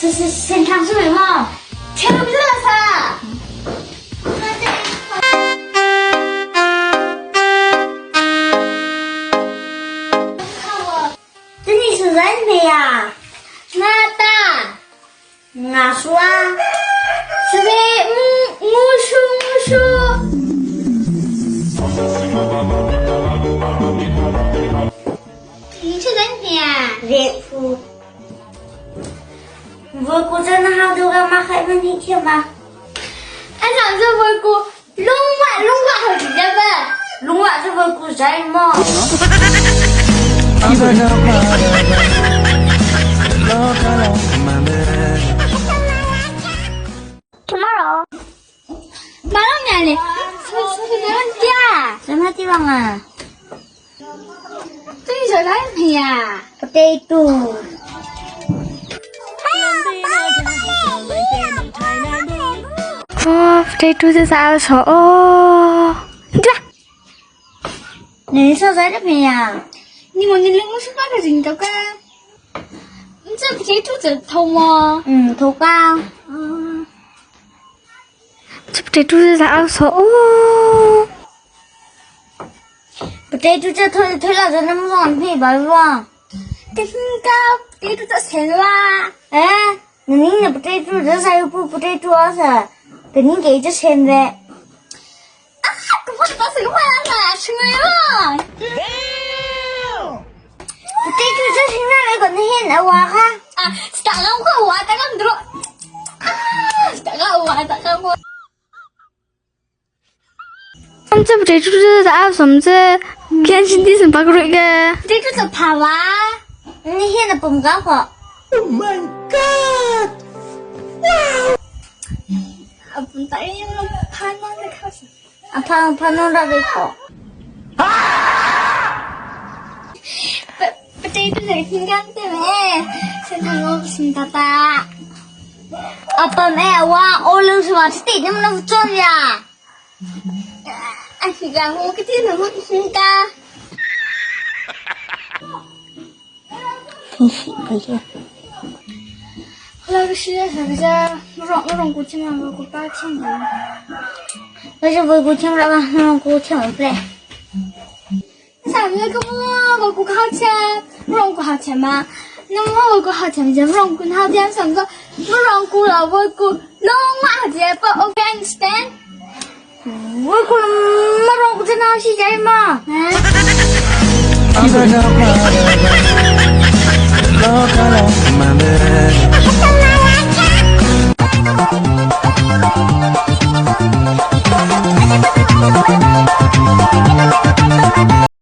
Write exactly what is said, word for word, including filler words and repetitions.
Sen, sen, sen tantsume ma. Çevir la sa. Tini sizin mi ya? Nata. Nasıl? Size mu-, muşu, muşu. Niçin ya? Ve fu. Voyku zana ha duga ma khay mani kema. Ana za voyku. Lungwa, lungwa ha di ya ba. Lungwa za voyku zay ma. Tomorrow. Maro miyale. Sumati wanga. Tui zalai miya. Potato. Oh, potato za sa so. Oh. Dia. Ni sa zalai miya. Ni mo ni le mo sa ka zin ka ka. Ni sa potato za tho mo. Hmm, tho ka. Hmm. Potato za sa so. Oh. Potato za tho, tho la za nam zon phi ba wa. Te hin ka potato za sen wa. Eh? Nani na potato za sa yu pu potato a sa. Te ni ke za sen ve. Ah, ka potato za sen wa na, shunga yo. Potato za sen na le ko ni hin a wa ka. Ah, sta la ko wa ta kan dro. Ah, sta la wa ta kan wa. Am ce potato za a som ce, pian sin di sen pak roi ke. Potato za pha wa. Ni hen na pum ka ko. Oh my God! Wow! Apun ta ni pha na de ka sa. Apun pha na da be ko. Pe-, potato za hingan te me. Sen ta no sin ta ta. Apa me wa olu sma ti ni mo na futon ya. Ahi ga hu kiti na hu ka. Tinsi ba ye. Hala ga shi ya sa ga ja, mrong, mrong ku chim ma, mrong ku pa chim ma. Ga ja bo ku chim ra ba, mrong ku chim ma ple. Sa mi ka mo, bo ku ha cha, mrong ku ha cha ma. Na mo bo ku ha cha ma, ja mrong ku na ha cha sa ga, mrong ku la bo ku, long ma ha ja pa, o gangster. Voyku mrong ku tana si jai ma. He?